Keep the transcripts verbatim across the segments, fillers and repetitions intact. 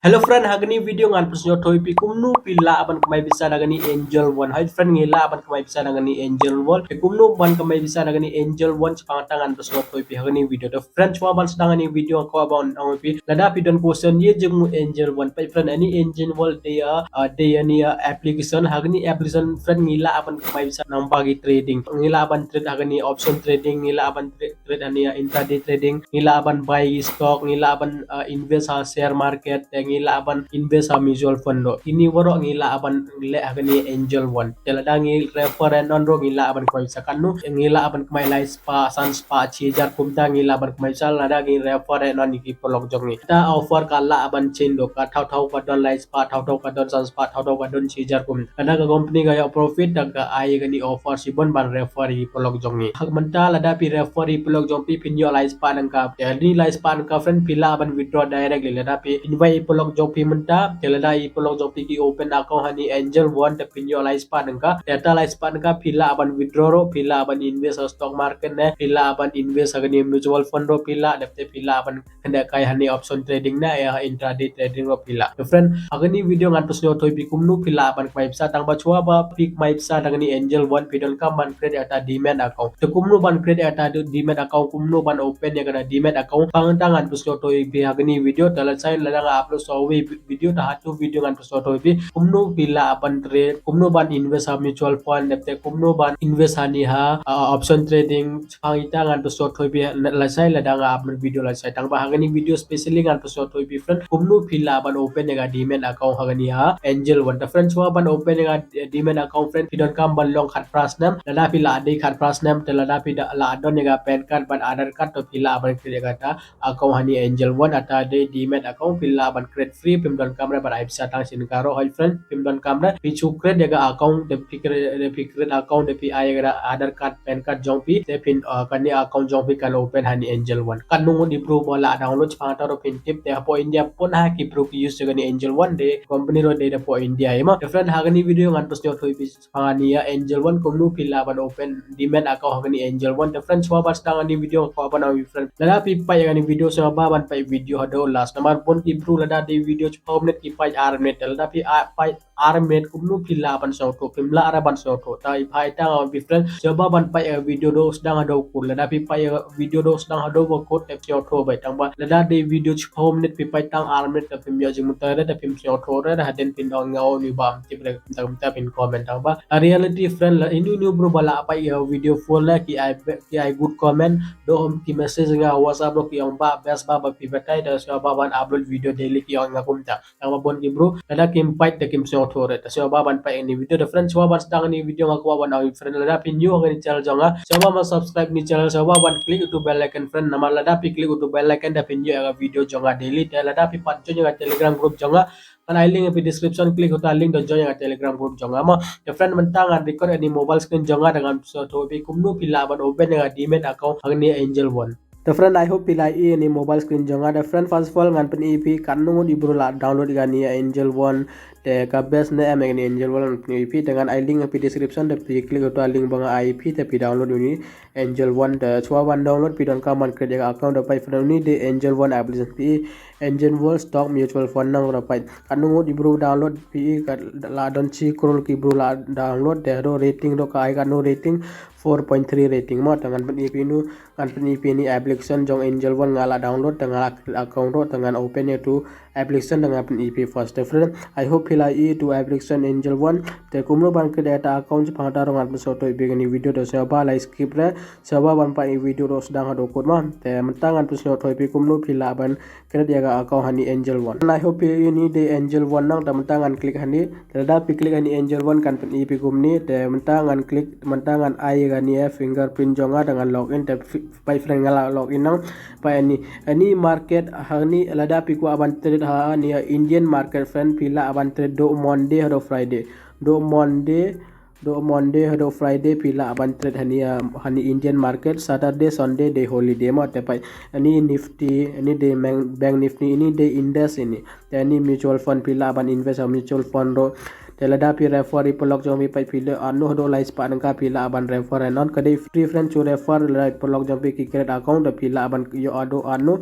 Hello friend, ha kani video ngan pynsngew thoi phi kumno phi lah ban kamai pisa da kani Angel One. Hi friend, ngi lah ban kamai pisa da kani Angel One. Phi kumno ban kamai pisa da kani Angel One, chapang ta ngan pynsngew thoi phi ha kani video. To friend, chwa ban sdang kani video ko ban ong phi. Lada phi don question ye jingmu Angel One. Phi friend, ani Angel One de ya, uh, de ya ni ya application. Ha kani application friend, ngi lah ban kamai pisa nang bagi trading. Ngi lah ban trade ha kani option trading, ngi lah ban trade trade ha ni, uh, intraday trading, ngi lah ban buy stock, ngi lah ban, uh, invest ha share market, te ngi lah ban invest ha mutual fund ruh. Ini waroh ngi lah ban leh ha kani Angel One. Te lada ngi refer and on ruh ngi lah ban kamai pisa katno, ngi lah ban kamai lai spah, san spah, chi hajar kumta ngi lah ban kamai pisa lada ngi refer and on ïa ki paralok jong ngi. Ta offer ka lah ban change ruh, ka thaw thaw ka don lai spah, thaw thaw ka don san spah, thaw thaw ka don chi hajar kum. Lada ka company ka ïoh profit, da ka ai kani offer shibun ban refer ïa ki paralok jong ngi. Hak mynta lada phi refer ïa ki paralok jong phi phin ïoh lai spah nangka. Te ni lai spah nangka friend phi lah ban withdraw directly. Lada phi invite ïa ki paralok jong phi mynta, te lada ïa ki paralok jong phi ki open account ha ni Angel One te phin ïoh lai spah nangka. Te ta lai spah nangka phi lah ban withdraw ruh, phi lah ban invest ha stock market ne, phi lah ban invest ha kani mutual fund ruh phi lah, dep te phi lah ban kane kai ha ni option trading ne, ïa intraday trading ruh phi lah. To friend, ha kani video ngan pynsngew thoi phi kumno phi lah ban kamai pisa, tang ba chwa ba phi kamai pisa da kani Angel One phi donkam ban create ïa ta demat account. To kumno ban create ïa ta demat account, kumno ban open ïa kata demat account, pang ta ngan pynsngew thoi phi ha kani video. Te lashai lada nga upload sa uwei video, ta hato video ngan pynsngew thoi phi kumno phi lah ban trade, kumno ban invest ha mutual fund, dep te kumno ban invest ha ni ha, uh, option trading, chapang ita ngan pynsngew thoi phi lashai lada nga upload video lashai. Tang ba ha kani video specially ngan pynsngew thoi phi friend kumno phi lah ban open ïa ka demat account ha kani ha Angel One. Ta friend, chwa ban open ïa ka demat account friend phi donkam ban long khatphra snem. Lada phi lah dei khatphra snem, te lada phi da lah don ïa ka PAN card bad Aadhaar card, to phi lah ban create ïa kata account ha ni Angel One. Ata dei demat account, phi lah ban create free, phim donkam re ban ai pisa tang shisien ruh hi friend, phim donkam re. Phi shu create ïa ka account, te phi create, te phi create account, te phi ai ïa ka Aadhaar card, PAN card jong phi, te phin, uh, kani account jong phi kan open ha ni Angel One. Katno ngut ki bru ba lah download, chapang ta ruh phin tip. Te hapoh India pun ha ki bru ki use ïa kani Angel One, te company ruh dei da hapoh India hi mo. Te friend, ha kani video ngan pynsngew thoi phi ha ni ïa Angel One kumno phi lah ban open demat account ha kani Angel One. Te friend, chwa ban sdang kani video, chwa ban ong phi friend, lada phi peit ïa kani video, chwa ban peit video haduh last. Namar bun ki bru lada dei video chiphew minit ki peit ar minit. Te lada phi, ah, peit ar minit kumno phi lah ban sngewthuh, phim lah re ban sngewthuh. Ta i phai ta nga ong phi friend, chwa ban peit ïa video haduh sdang haduh kut. Lada phi peit ïa video haduh sdang haduh ba kut, te sngewthuh bha. Tang ba lada dei video chiphew minit phi peit tang ar minit, te phim ïoh jingmyntoi re, te phim sngewthuh re, hadien phin ong nga ong ni bam tip re. Tang ba phin comment. Tang ba a reality friend, la inu inu bru ba lah peit ïa video full ne, ki ai, ki ai good comment, dei ki message nga WhatsApp ruh ki ong ba best ba, ba phi batai, te sngewbha ban upload video daily ki ong nga kumta. Tang ba bun ki bru lada kim peit te kim sngewthuh re. Te sngewbha ban peit ïa kani video. Te friend, chwa ban sdang kani video nga kwah ban ong phi friend, lada phi new ha kani channel jong nga, sngewbha ban subscribe ni channel, sngewbha ban click utu bell icon friend. Namar lada phi click utu bell icon, te phin ïoh ïa ka video jong nga daily. Te lada phi pat join ïa ka Telegram group jong nga, ngan ai link ha phi description, click uta link da join ïa ka Telegram group jong nga mo. Te friend, mynta ngan record ha ni mobile screen jong nga da ngan pynsngew thoi phi kumno phi lah ban open ïa ka demat account ha kani Angel One. Te friend, I hope phi lah ïohi ha ni mobile screen jong nga. Te friend, first of all ngan pyni phi katno ngut ki bru lah download ïa kani Angel One. Te ka best ne em ïa kani Angel One ngan pyni phi. Te ngan ai link ha phi description, te phi click uta link ba nga ai phi, te phi download uni Angel One. Te chwa ban download phi donkam ban create ïa ka account. Te phi friend, uni dei Angel One application, phi Angel One stock mutual fund nang. Te phi katno ngut ki bru download, phi ka lah don shi crore ki bru lah download. Te haduh rating ruh ka ai katno rating, four point three rating mo. Te ngan pyni phi nu, ngan pyni phi ni application jong Angel One nga lah download, te nga lah create account ruh, te ngan open ïa tu application, te ngan pyni phi first. Te friend, I hope phi lah ïohi tu application Angel One. Te kumno ban create ïa ta account chipang ta ruh ngan pynsngew thoi phi ha kani video, te sngewbha lah skip re, sngewbha ban peit ïa video ruh sdang haduh kut mo. Te mynta ngan pynsngew thoi phi kumno phi lah ban create ïa ka account ha ni Angel One. And I hope phi ïohi ni dei Angel One nang. Te mynta ngan click ha ni. Te lada phi click ha ni Angel One kan pyni phi kumne. Te mynta ngan click, mynta ngan ai ïa kani ïa fingerprint jong nga, te ngan login. Te phi, phi friend, nga lah login nang. Phi ïohi ni, ha ni market, ha ni lada phi kwah ban trade ha ni ïa Indian market friend, phi lah ban trade haduh Monday haduh Friday. Haduh Monday, haduh Monday haduh Friday phi lah ban trade ha ni, ah, ha ni Indian market. Saturday, Sunday dei holiday mo. Te phi ïohi ni Nifty, ini dei bank, bank Nifty, ini dei index ini. Te ini mutual fund, phi lah ban invest ha mutual fund ruh. Te lada phi refer ïa ki paralok jong phi, phi ïoh haduh lai spah nangka, phi lah ban refer and on. Ka dei free friend, shu refer, lada ïa ki paralok jong phi ki create account, te phi lah ban ïoh haduh, haduh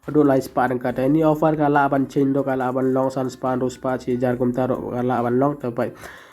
Haduh lai spah tyngka. Te ini offer ka lah ban change ruh, ka lah ban long san spah, hynriew spah, shi hajar kumta ruh ka lah ban long. Te peit,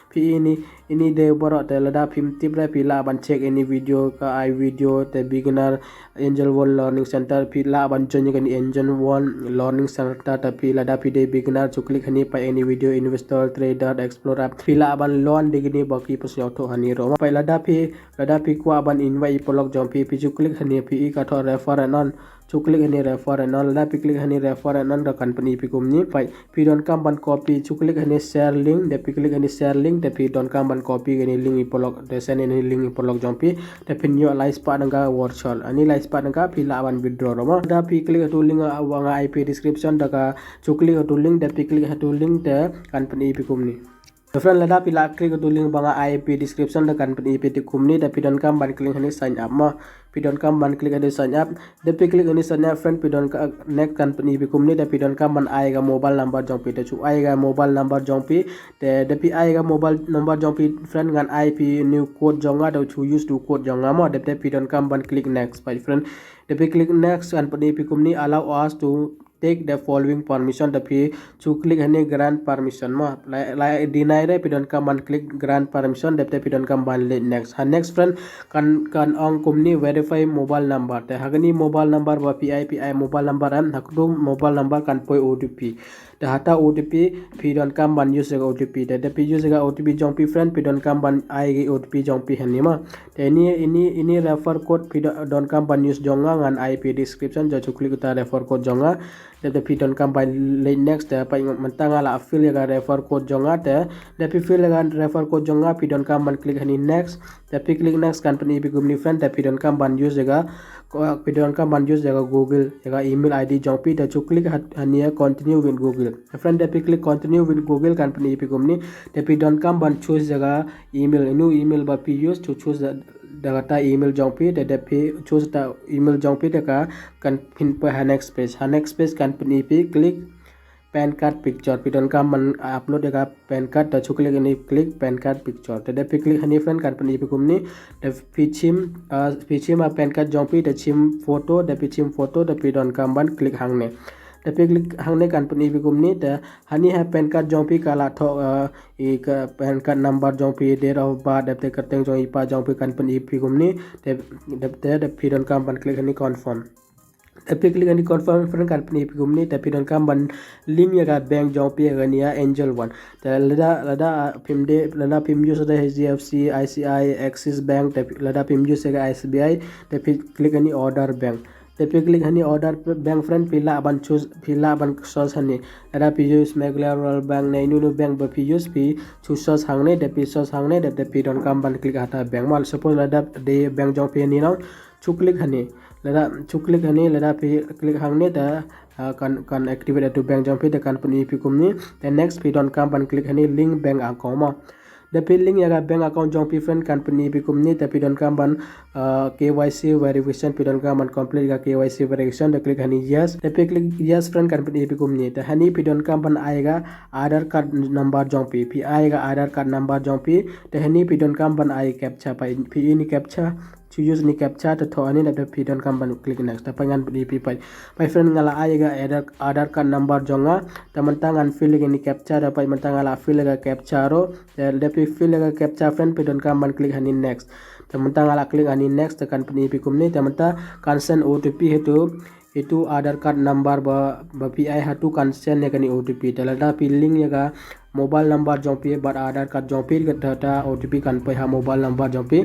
phi ini, ini dei baroh. Te lada phim tip re phi lah ban check ini video, ka ai video te beginner Angel One Learning Center, phi lah ban join kane Angel One Learning Center. Te phi lada phi dei beginner, shu click hani, peit ini video investor, trader, explorer, phi lah ban learn de kine ba ki pynsngewthuh hani ruh. Peit lada phi, lada phi kwah ban invite i paralok jong phi, phi shu click hani, phi i ka thoh refer and earn, shu click hani refer and earn. Lada phi click hani refer and earn, da kan pyni phi kumne. Peit, phi donkam ban copy, shu click hani share link, da phi click hani share link, da phi donkam ban copy kane link i paralok, da send ini link i paralok jong phi, da phin ïoh lai spah tyngka voucher. Ani lai spah tyngka phi lah ban withdraw ruh mo. Da phi click hatu link, ah, wa nga ai phi description, da ka shu click hatu link, da phi click hatu link, da kan pyni phi kumne. Te friend, lada phi lah click hatu link ba nga ai phi description, da kan pyni phi te kumne. Da phi donkam ban click hani sign up mo. Phi donkam ban click hani sign up. Da phi click hani sign up friend, phi donkam, next kan pyni phi kumne. Da phi donkam ban ai ka mobile number jong phi, te shu ai ka mobile number jong phi. Te da phi ai ka mobile number jong phi friend, ngan ai phi new code jong nga, te shu use tu code jong nga mo. Da phi donkam ban click next. Peit friend, da phi click next kan pyni phi kumne, allow us to take the following permission. Da phi shu click hani grant permission mo. Lai, lai deny re, phi donkam ban click grant permission, da phi donkam ban leit next. Ha next friend, kan, kan ong kumne verify mobile number. Te ha kane mobile number ba phi ai, phi ai mobile number em, ha katu mobile number kan poi O T P. Te hata O T P phi donkam ban use ka O T P. Te da phi use ka O T P jong phi friend, phi donkam ban ai ka O T P jong phi hani mo. Te ini, ini, ini refer code phi do-, donkam ban use jong nga, ngan ai phi description, te shu click uta refer code jong nga. Te, te phi donkam ban leit next, te peit mynta nga lah fill ïa ka refer code jong nga. Te da phi fill ïa ka refer code jong nga, phi donkam ban click hani next. Te phi click next kan pyni phi kumne friend, te phi donkam ban use ïa ka, ko, phi donkam ban use ïa ka Google, ïa ka email I D jong phi, te shu click hat-, hani ïa continue with Google. Te friend, da phi click continue with Google kan pyni phi kumne. Te phi donkam ban choose ïa ka email, inu email ba phi use, shu choose da, da kata email jong phi, te da phi choose ta email jong phi, te ka kan phin poi ha next page. Ha next page kan pyni phi click pan card picture. Phi donkam ban upload ïa ka pan card, te shu click hani click pan card picture. Te da phi click hani friend kan pyni phi kumne. Da phi shim, ah, phi shim ha pan card jong phi, te shim photo, da phi shim photo, da phi donkam ban click hangne. Da phi click hangne kan pyni phi kumne, te hani ha pan card jong phi ka lah thoh, ah, i ka pan card number jong phi, date of birth, da te kyrteng jong i pa jong phi kan pyni phi kumne. Te, da te, da phi donkam ban click hani confirm. Da phi click hani confirm friend kan pyni phi kumne, te phi donkam ban link ïa ka bank jong phi ïa kane ïa Angel One. Te lada, lada, ah, phim dei, lada phim use da H D F C, I C I, Axis Bank, te lada phim use ïa ka S B I, te phi click hani order bank. Te phi click hani order bank friend, phi lah ban choose, phi lah ban search hani. Lada phi use Meghalaya Rural Bank ne inu inu bank ba phi use, phi choose search hangne, da phi search hangne, da, da phi donkam ban click hata bank mo. Suppose lada dei bank jong phi hani nang, shu click hani. Lada shu click hani, lada phi click hangne, te, ah, kan, kan activate ïa tu bank jong phi, te kan pyni phi kumne. Te next phi donkam ban click hani link bank account mo. Da phi link ïa ka bank account jong phi friend kan pyni phi kumne, te phi donkam ban, ah, K Y C verification, phi donkam ban complete ka K Y C verification, da click hani yes. Da phi click yes friend kan pyni phi kumne. Te hani phi donkam ban ai ka Aadhaar card number jong phi. Phi ai ka Aadhaar card number jong phi. Te hani phi donkam ban ai captcha, phi, phi ini captcha. Shu use ni captcha, te thoh ani, da phi donkam ban click next. Te peit ngan pyni phi peit. Peit friend, nga lah ai ka Aadhaar, Aadhaar card number jong nga. Te mynta ngan fill ïa ini captcha, te peit mynta nga lah fill ïa ka captcha ruh. Te da phi fill ïa ka captcha friend, phi donkam ban click hani next. Te mynta nga lah click hani next, te kan pyni phi kumne. Te mynta kan send O T P hatu, itu Aadhaar card number ba, ba phi ai hatu kan send ïa kane O T P. Te lada phi link ïa ka mobile number jong phi bad Aadhaar card jong phi, kata O T P kan poi ha mobile number jong phi.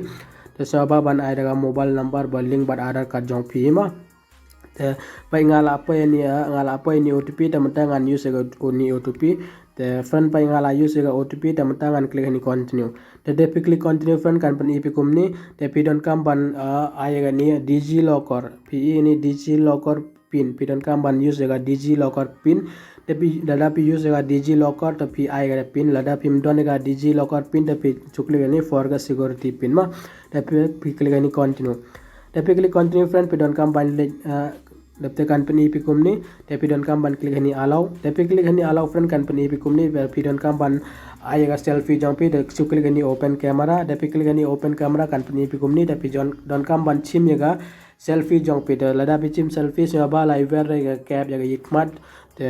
Te sngewbha ban ai da ka mobile number ba link bad Aadhaar card jong phi mo. Te peit nga lah poi ni, ah, nga lah poi ni O T P, te mynta ngan use ïa ka, ni O T P. Te friend, peit nga lah use ïa ka O T P, te mynta ngan click hani continue. Te da phi click continue friend kan pyni phi kumne, te phi donkam ban, ah, ai ïa kane DigiLocker. Phi ini DigiLocker pin, phi donkam ban use ïa ka DigiLocker pin. Te phi, lada phi use ïa ka DigiLocker, te phi ai ïa ka pin, lada phim don ïa ka DigiLocker pin, te phi shu click hani forget security pin mo. Te phi, phi click hani continue. Te phi click continue friend, phi donkam ban leit, ah, da te kan pyni phi kumne, te phi donkam ban click hani allow. Te phi click hani allow friend kan pyni phi kumne, phi donkam ban ai ïa ka selfie jong phi, te shu click hani open camera, te phi click hani open camera kan pyni phi kumne, te phi jon-, donkam ban shim ïa ka selfie jong phi. Te lada phi chim selfie, sngewbha la wer re ka cap ïa ka ïing khmat. Te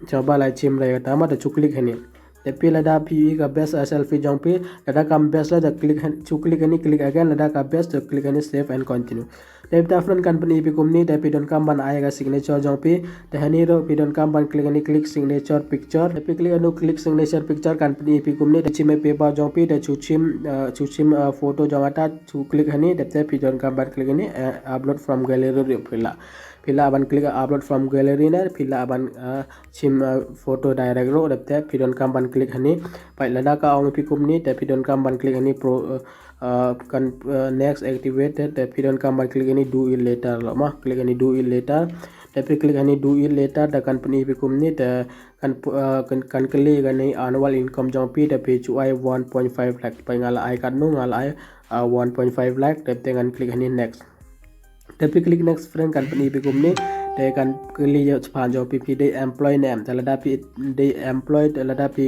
sngewbha la chim re ka tama, te chu click hani. Te phi lada phi ïohi ka best, uh, selfie jong phi, lada kam best la, te click hani, chu click hani, click again, lada ka best, te click hani, save and continue. Te ta friend kan pyni phi kumne, te phi donkam ban ai ka signature jong phi. Te hani ruh phi donkam ban click hani, click signature picture. Te phi click hanu click signature picture kan pyni phi kumne, te chim e paper jong phi, te chu chim, uh, chu chim, uh, photo jong kata, chu click hani, te phi donkam ban click hani, uh, upload from gallery ruh phi lah. Phi lah ban click upload from gallery ne, phi lah ban, uh, chim, uh, photo direct ruh, te phi donkam ban click hani. Peit lada ka ong phi kumne, te phi donkam ban click hani pro, uh, uh, kan, uh, next activated, te phi donkam ban click hani do it later lo ma, click hani do it later. Te phi click hani do it later, te kan pyni phi kumne, te kan pu-, uh, kan, kan kylli hani annual income jong phi, te phi chu ai one point five lakh. Peit nga la ai katno, nga la ai, uh, one point five lakh, te, te ngan click hani next. Te phi click next friend kan pyni phi kumne, te kan kylli ïa shaphang jong phi, phi dei employee ne em. Te lada phi dei employee, te lada phi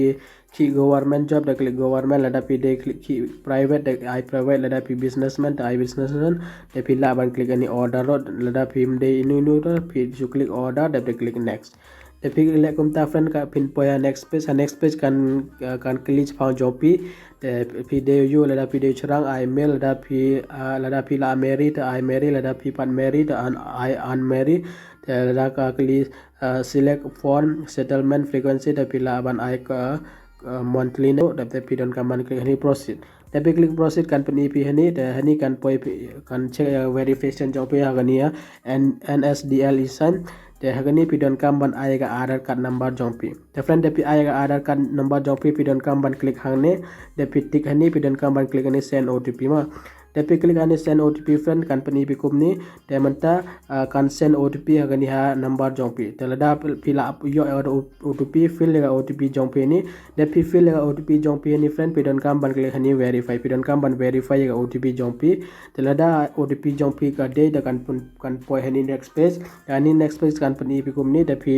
khih government job, te click government, lada phi dei click khih private, te ai private, lada phi businessman, te ai businessman. Te phi lah ban click hani order ruh, lada phim dei inu inu ruh, phi chu click order, te, te click next. Te phi leh kumta friend ka phin poi ha next page, ha next page kan, uh, kan kylli shaphang jong phi. Te phi dei u, lada phi dei u shynrang ai male, lada phi, uh, lada phi lah marry te ai marry, lada phi pat marry te un-, ai unmarry. Te lada ka kylli, uh, select phone settlement frequency, te phi lah ban ai ka, uh, monthly ne, te phi donkam ban click hani proceed. Te phi click proceed kan pyni phi hani, te hani kan poi phi, kan check ïa verification jong phi ha kane ïa N-, N S D L e-sign. Te ha kane phi donkam ban ai ka Aadhaar card number jong phi. Te friend, te phi ai ka Aadhaar card number jong phi, phi donkam ban click hangne. Te phi tick hani, phi donkam ban click hani send O T P ma. Te phi click hani send O T P friend, kan pyni phi kumne. Te mynta, uh, kan send O T P ha kane ha number jong phi. Te lada phi lah ïoh ïa ka O T P, fill ïa ka O T P jong phi ni. Te phi fill ïa ka O T P jong phi ni friend, phi donkam ban click hani verify, phi donkam ban verify ïa ka O T P jong phi. Te lada O T P jong phi ka dei, te kan pyn-, kan poi hani next page. Te hani next page kan pyni phi kumne, te phi,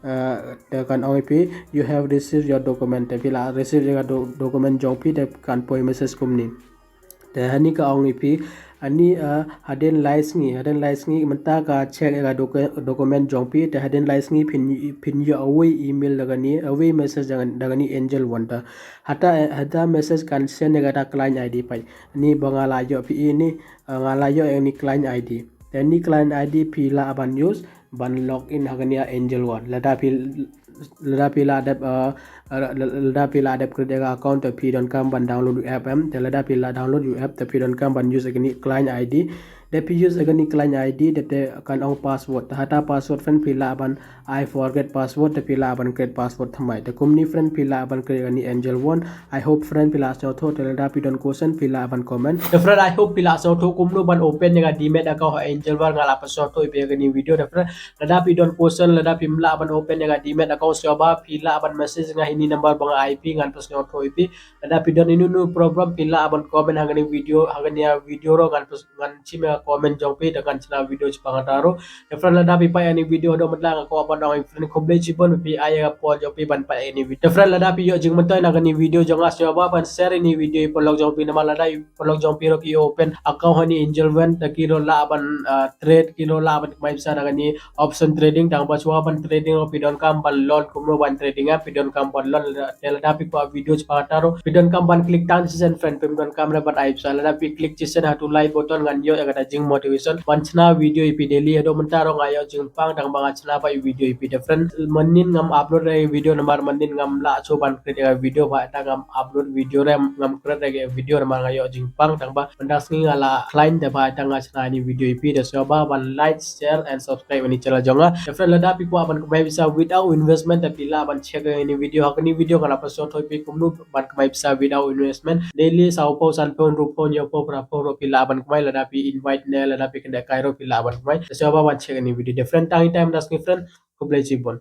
uh, te kan ong phi, "You have received your document." Te phi la receive ïa ka do-, document jong phi, te kan poi message kumne. Te hani ka ong ïa phi, ani, uh, hadien lai sngi, hadien lai sngi mynta ka check ïa ka docu-, document jong phi, te hadien lai sngi phin, phin ïoh uwei email da kane, uwei message da, da kane Angel One te. Hata, hata message kan send ïa kata client I D peit. Ani ba nga la ïoh phi ini, uh, nga la ïoh ïa ni client I D. Te ni client I D phi lah ban use, ban log in ha kane ïa Angel One. Lada phi, lada phi la dep, uh, lada phi la dep create ïa ka account, te phi donkam ban download ïa u app em. Te lada phi la download ïa u app, te phi donkam ban use ïa kane client I D. Te phi use ïa kane client I D, te, te kan ong password. Te hata password friend phi lah ban ai forget password, te phi lah ban create password thymmai. Te kumne friend phi lah ban create ïa kane Angel One. I hope friend phi la sngewthuh, te lada phi don question phi lah ban comment. Te friend, I hope phi la sngewthuh kumno ban open ïa ka Demat account ha Angel One, nga la pynsngewthuh ïa phi ha kane video. Te friend, lada phi don question, lada phim lah ban open ïa ka Demat account, sngewbha phi lah ban message nga ha ini number ba nga ai phi, ngan pynsngewthuh ïa phi. Lada phi don inu inu problem, phi lah ban comment ha kane video, ha kane ïa video ruh, ngan pyn-, ngan shim ïa ka comment jong phi, te ngan shna video shaphang kata ruh. Te friend, lada phi peit ïa ini video haduh mynta, nga kwah ban ong ïa phi friend, khublei shibun ba phi ai ïa ka por jong phi ban peit ïa ini video. Te friend, lada phi ïoh jingmyntoi na kane video jong nga, sngewbha ban share ïa ini video ïa ki paralok jong phi, namar lada ki paralok jong phi ruh ki open account ha ini Angel One, te ki ruh lah ban, uh, trade, ki ruh lah ban kamai pisa na kane option trading, tang ba shuwa ban trading ruh phi donkam ban learn kumno ban trading, ah, phi donkam ban learn. Te lada phi kwah video shaphang kata ruh phi donkam ban click tang shisien friend, phim donkam re ban ai pisa. Lada phi click shisien ha tu like button, ngan ïoh ïa kata jingmotivation ban shna video ïa phi daily. Haduh mynta ruh nga ïoh jingpang tang ba nga shna pat video ïa phi. Te friend, mynnin ngam upload re video namar mynnin ngam lah shuh ban create ïa ka video, ba ita ngam upload video re, ngam create re video namar nga ïoh jingpang tang ba mynta sngi nga la khlaiñ, te ba ita nga shna ini video ïa phi. Te sngewbha ban like, share and subscribe ïa ini channel jong nga. Te friend, lada phi kwah ban kamai pisa without investment, te phi lah ban check ïa ini video. Ha kane video nga la pynsngewthuh ïa phi kumno ban kamai pisa without investment. Daily saw phew, san phew, hynriew phew, hynñiew phew, phra phew ruh phi lah ban kamai, lada phi invite ne, lada phi kynduh kai ruh phi lah ban kamai. Te sngewbha ban check ini video. Te friend, tang ita mynta sngi friend, khublei shibun.